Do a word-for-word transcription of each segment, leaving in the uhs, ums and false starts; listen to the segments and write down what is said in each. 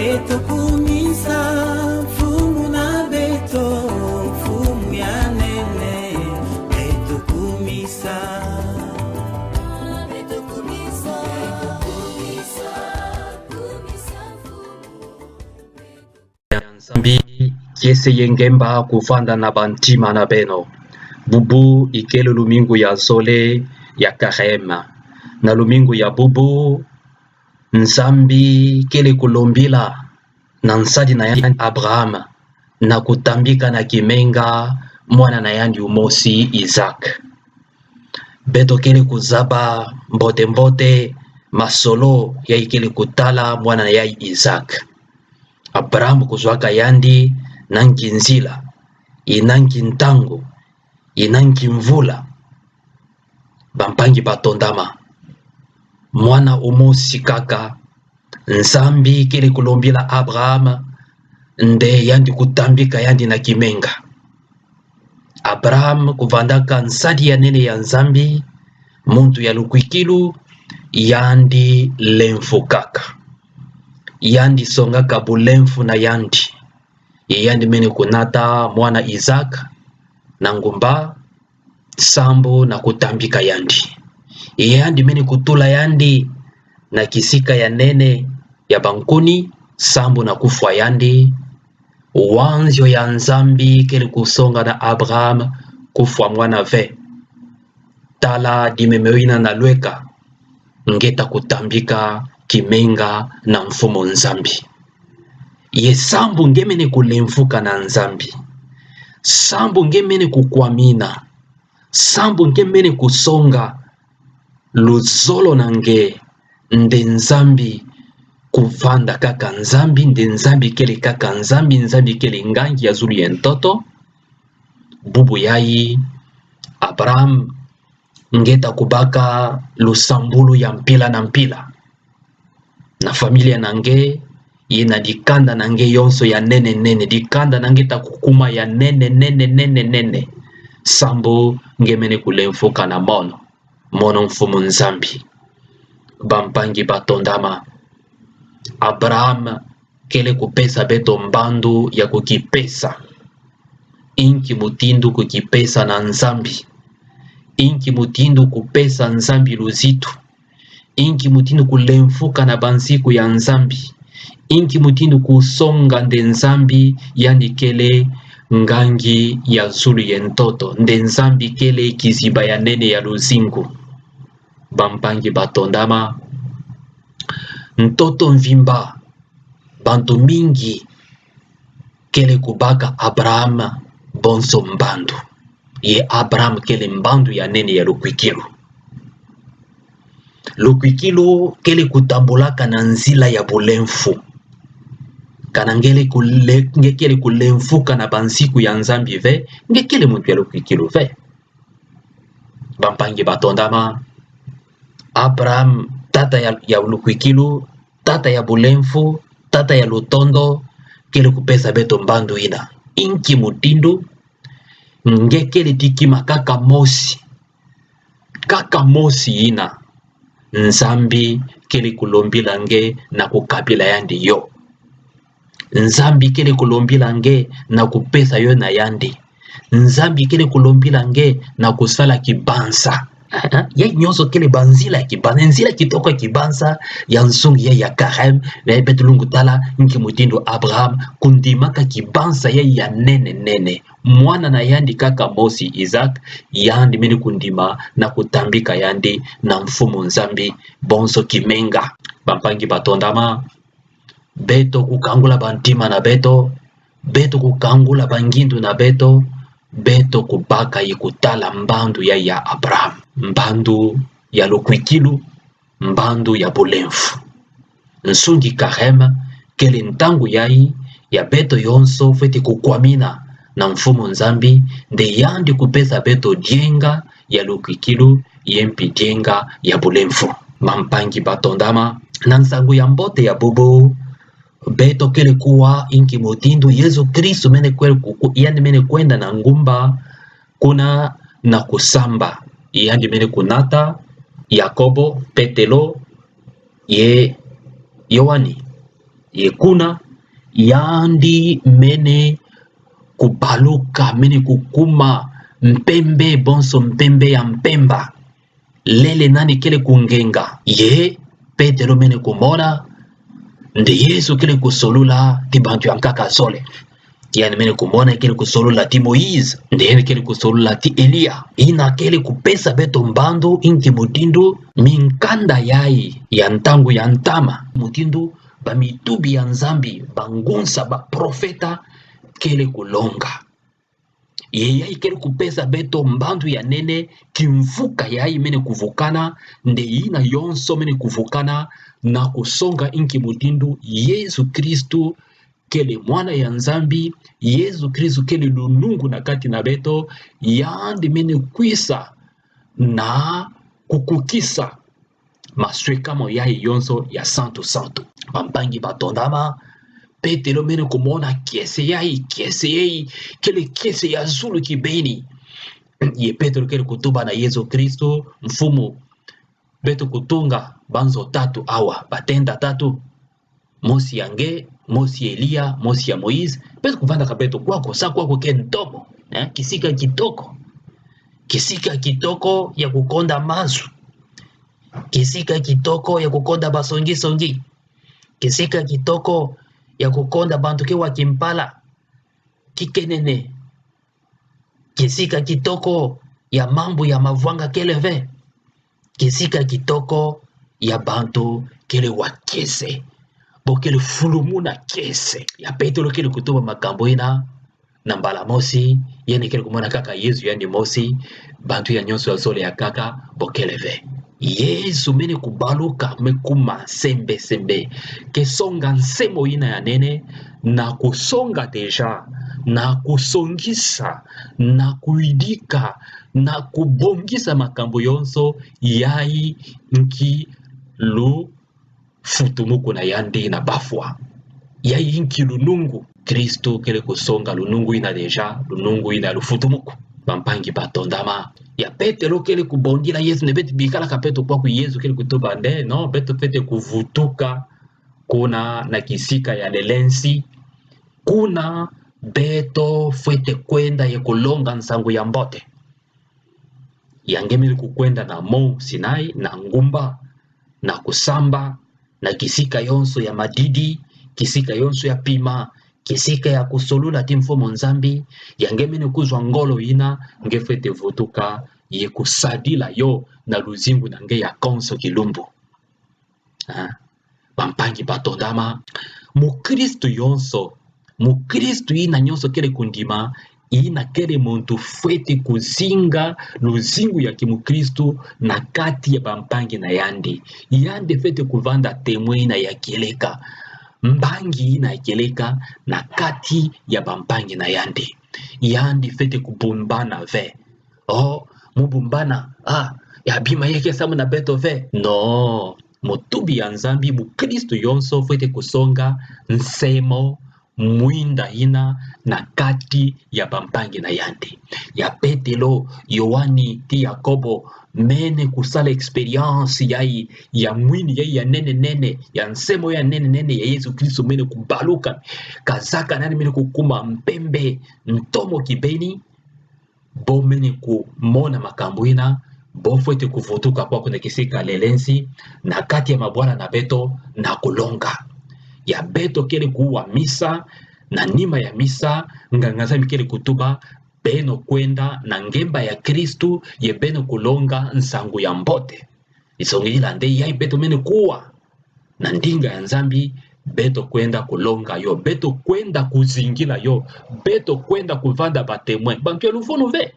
Beto kumisa Mfumu na beto, Mfumu ya nene, beto kumisa. Beto kumisa, kumisa, kumisa Mfumu. Ya Nzambi, kiese ye ngemba kuvanda na bantima na beno. Bubu ikele lumingu ya zole ya Kareme. Na lumingu ya bubu, Nzambi kele kulombila na nsadi na yandi Abraham na kutambika na kimenga mwana na yandi umosi Isaac. Beto kele kuzaba mbote-mbote masolo yayi kele kutala mwana yayi Isaac. Abraham kuzwaka yandi na nki nzila, ina nki ntangu, ina nki mvula. Bampangi batondama, mwana umosi kaka, Nzambi kele kulombila Abraham nde yandi kutambika yandi na kimenga. Abraham kuvandaka nsadi ya nene ya Nzambi, muntu ya lukwikilu, yandi lemfukaka. Yandi songaka bulemfu na yandi. Ye yandi mene kunata mwana Isaac na ngumba, sambu na kutambika yandi. Ye yandi mene kutula yandi na kisika ya nene ya bankuni, sambu na kufwa yandi. Wanzio ya Nzambi kele kusonga na Abraham: kufwa mwana ve. Tala dimemeo ina nalweka, nge ta kutambika kimenga na Mfumu Nzambi. Ye sambu nge mene kulemfuka na Nzambi, sambu nge mene kukwamina, sambu nge mene kusonga luzolo na nge nde Nzambi kuvanda kaka Nzambi, nde Nzambi kele kaka Nzambi, Nzambi kele ngangi ya zulu ye ntoto, bubu yayi, Abraham, nge ta kubaka lusambulu ya mpila na mpila na familia na nge, ye na dikanda na nge yonso ya nene nene. Dikanda na nge ta kukuma ya nene nene nene nene, sambu nge mene kulemfuka na mono, mono Mfumu Nzambi. Bampangi batondama, Abraham kele kupesa beto mbandu ya kukipesa. Inki mutindu kukipesa na Nzambi? Inki mutindu kupesa Nzambi luzitu? Inki mutindu kulemfuka na bansiku ya Nzambi? Inki mutindu kusonga nde Nzambi yandi kele ngangi ya zulu ye ntoto, nde Nzambi kele kiziba ya nene ya luzingu? Bampangi batondama, ntoto mvimba, bantu mingi kele kubaka Abraham bonso mbandu. Ye Abraham kele mbandu ya nene ya lukwikilu. Lukwikilu kele kutambulaka na nzila ya bulemfu. Kana nge le kule-, nge kele kulemfuka na bansiku ya Nzambi ve, nge kele muntu ya lukwikilu ve. Bampangi batondama, Abraham, tata ya, ya lukwikilu, tata ya bulemfu, tata ya lutondo, kele kupesa beto mbandu ina. Inki mutindu nge kele ti kima kaka mosi, kaka mosi ina, Nzambi kele kulombila nge na kukabila yandi yo. Nzambi kele kulombila nge na kupesa yo na yandi. Nzambi kele kulombila nge na kusala kibansa. Eh, eh, yayi nyonso kele banzila ya kibansa, nzila kitoko ya kibansa ya nsungi ya, ya Kareme, ya beto lungu tala, inki mutindu Abraham kundimaka kibansa ya, ya nene nene. Mwana na yandi kaka mosi Isaac, yandi mene kundima na kutambika yandi na Mfumu Nzambi bonso kimenga. Bampangi batondama, beto kukangula bantima na beto, beto kukangula bangindu na beto, beto kubaka ye kutala mbandu ya, ya Abraham, mbandu ya lukwikilu, mbandu ya bulemfu. Nsungi Kareme kele ntangu yayi ya beto yonso fweti kukwamina na Mfumu Nzambi, nde yandi kupesa beto dienga ya lukwikilu, ye mpi dienga ya bulemfu. Bampangi batondama, na nsangu ya mbote ya bubu, beto kele kuwa inki mutindu Yezu Kristu mene kwe-, ku-, ku-, yandi mene kwenda na ngumba, kuna na kusamba. Yandi mene kunata Yakobo, Petelo, ye Yoane. Ye kuna, yandi mene kubaluka, mene kukuma mpembe bonso mpembe ya mpemba. Lele nani kele kungenga. Ye Petelo mene kumona nde Yezu kele kusolula ti bantu ya nkaka zole. Yandi mene kumona kele kusolula ti Moïse, nde yandi kele kusolula ti Elia. Yina kele kupesa beto mbandu inki mutindu minkanda yai ya ntangu ya ntama, mutindu bamitubi ya Nzambi, bangunza, baprofeta kele kulonga. Ye yai kele kupesa beto mbandu ya nene, kimvuka yai mene kuvukana, nde yina yonso mene kuvukana na kusonga inki mutindu Yezu Kristu kele Mwana ya Nzambi, Yezu Kristu kele lunungu na kati na beto, yandi mene kwisa na kukukisa maswekamo yai yonso ya santu-santu. Bampangi batondama, Petelo mene kumona kiese yai, kiese yai, kele kiese ya zulu kibeni. Ye Petelo kele kutuba na Yezu Kristu: Mfumu, beto kutunga banzo tatu awa, batenda tatu. Mosi ya nge, mosi ya Elia, mosi ya Moïse. Beto kuvanda ka beto kwaku, sa kwaku ke ntomo, eh? Kisika kitoko. Kisika kitoko ya kukonda mazu. Kisika kitoko ya kukonda basongi-songi. Kisika kitoko ya kukonda bantu ke wa kimpala, kikenene. Kisika kitoko ya mambu ya mavwanga kele ve. Kisika kitoko ya bantu kele wa kiese. Bo kele fulumuna kiese. Ya Petelo kele kutuba makambu ina, na mbala mosi, yandi kele kumona kaka Yezu yandi mosi, bantu ya nyonso ya zole ya nkaka bo kele ve. Yezu mene kubaluka, me kuma sembe-sembe, ke songa nsemo ina ya nene, na kusonga déjà, na kusongisa, na kuyidika, na kubongisa makambu yonso yai nki lu futumuku na yandi na bafwa. Yai nki lunungu. Kristu kele kusonga lunungu ina déjà, lunungu ina lufutumuku. Bampangi batondama, ya Petelo kele kubondila Yezu, nde beto bikala ka beto kwaku, Yezu kele kutuba nde: Non, beto fwete kuvutuka kuna na kisika ya lelensi. Kuna beto fwete kwenda ye kulonga nsangu ya mbote. Ya nge mene kukwenda na Mont Sinaï, na ngumba, na kusamba, na kisika yonso ya madidi, kisika yonso ya pima, kisika ya kusolula ti Mfumu Nzambi. Ya nge mene kuzwa ngolo ina, nge fwete vutuka ye kusadila yo na luzingu na nge ya konso kilumbu. Ah, bampangi batondama, mukristu yonso, mukristu ina nyonso kele kundima, ina kele muntu fwete kuzinga luzingu ya kimukristu na kati ya bampangi na yandi. Yandi fwete kuvanda témoin ina ya kieleka, mbangi ina ya kieleka na kati ya bampangi na yandi. Yandi fwete kubumbana ve. Oh, mubumbana, ah, ya bima ye ke samu na beto ve. Non, mutubi ya Nzambi, mukristu yonso fwete kusonga nsemo mwinda ina na kati ya bampangi na yandi. Ya Petelo, Yoani, ti Yakobo, mene kusala expérience yai, ya mwini yai ya nene-nene, ya nsemo ya nene-nene ya Yezu Kristu mene kubaluka. Kazaka nani mene kukuma mpembe, ntomo kibeni, bo mene kumona makambu ina, bo fwete kuvutuka kwaku na kisika lelensi, na kati ya mabwala na beto, na kulonga. Ya beto kele kuwa misa, na nima ya misa, nganga Nzambi kele kutuba: Beno kwenda na ngemba ya Kristu, ye beno kulonga nsangu ya mbote. Isongidila nde yai beto mene kuwa na ndinga ya Nzambi, beto kwenda kulonga yo, beto kwenda kuzingila yo, beto kwenda kuvanda ba témoin. Bantu ya luvunu ve.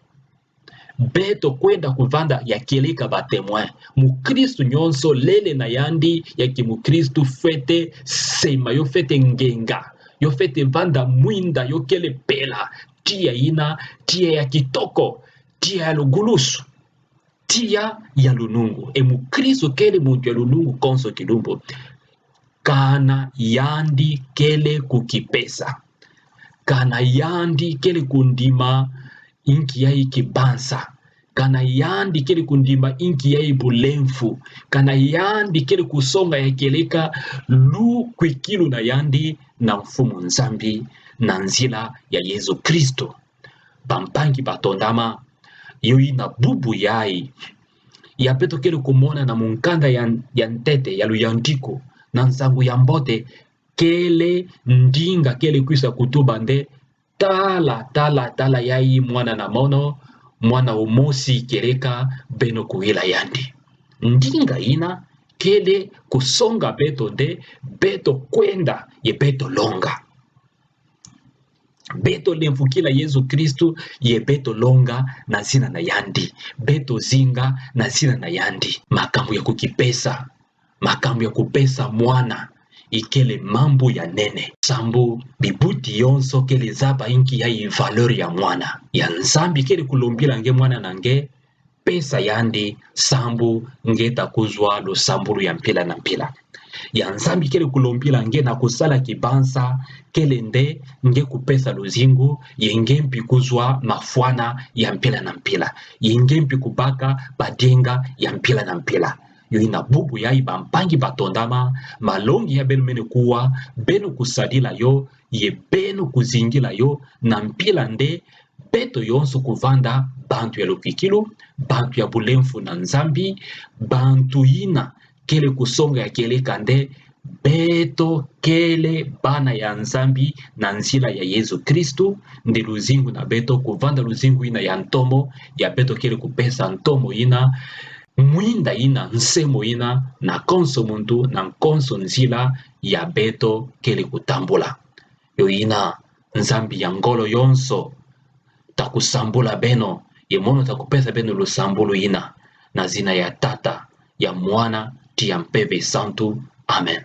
Beto kwenda kuvanda ya kieleka ba témoin. Mukristu nyonso, lele na yandi ya kimukristu, fwete sema, yo fwete ngenga, yo fwete vanda mwinda yo kele pela, tiya ina, tiya ya kitoko, tiya ya lugulusu, tiya ya lunungu. E mukristu kele muntu ya lunungu konso kilumbu. Kana yandi kele kukipesa. Kana yandi kele kundima inki yai kibansa, Kana yandi kele kundimba inki ya ibu lemfu. Kana yandi kele kusonga ya kieleka lu kwikilu na yandi na Mfumu Nzambi na nzila ya Yezu Kristo. Bampangi batondama, yo ina bubu yayi ya beto kele kumona na mukanda ya, ya ntete, ya luyandiku, na Nsangu ya Mbote, kele ndinga kele kwisa kutuba nde: Tala, tala, tala yayi mwana na mono, mwana omosi kieleka beno kuhila yandi. Ndinga ina kele kusonga beto nde beto kwenda ye beto longa. Beto lemfukila Yezu Kristu ye beto longa na zina na yandi. Beto zinga na zina na yandi. Makambu ya kukipesa, makambu ya kupesa mwana, ikele mambu ya nene. Sambu bibuti yonso kele zaba inki ya i valeur ya mwana. Ya Nzambi kele kulombila nge mwana na nge, pesa yandi sambu nge ta kuzwa lusambulu ya mpila na mpila. Ya Nzambi kele kulombila nge na kusala kibanza kele nde nge kupesa luzingu, ye nge mpi kuzwa mafwana ya mpila na mpila, ye nge mpi kubaka badienga ya mpila na mpila. Yo ina bubu yayi bampangi batondama, malongi ya beno mene kuwa, beno kusadila yo, ye beno kuzingila yo, na mpila nde beto yonso kuvanda bantu ya lukwikilu, bantu ya bulemfu na Nzambi, bantu ina kele kusonga ya kieleka nde beto kele bana ya Nzambi na nzila ya Yezu Kristu, nde luzingu na beto kuvanda luzingu ina ya ntomo, ya beto kele kupesa ntomo ina, mwinda ina, nsemo ina, na konso muntu, na konso nzila ya beto kele kutambula. Yo ina, Nzambi ya ngolo yonso ta kusambula beno, ye mono ta kupesa beno lusambulu ina, na zina ya Tata, ya Mwana, ti ya Mpeve Santu. Amen.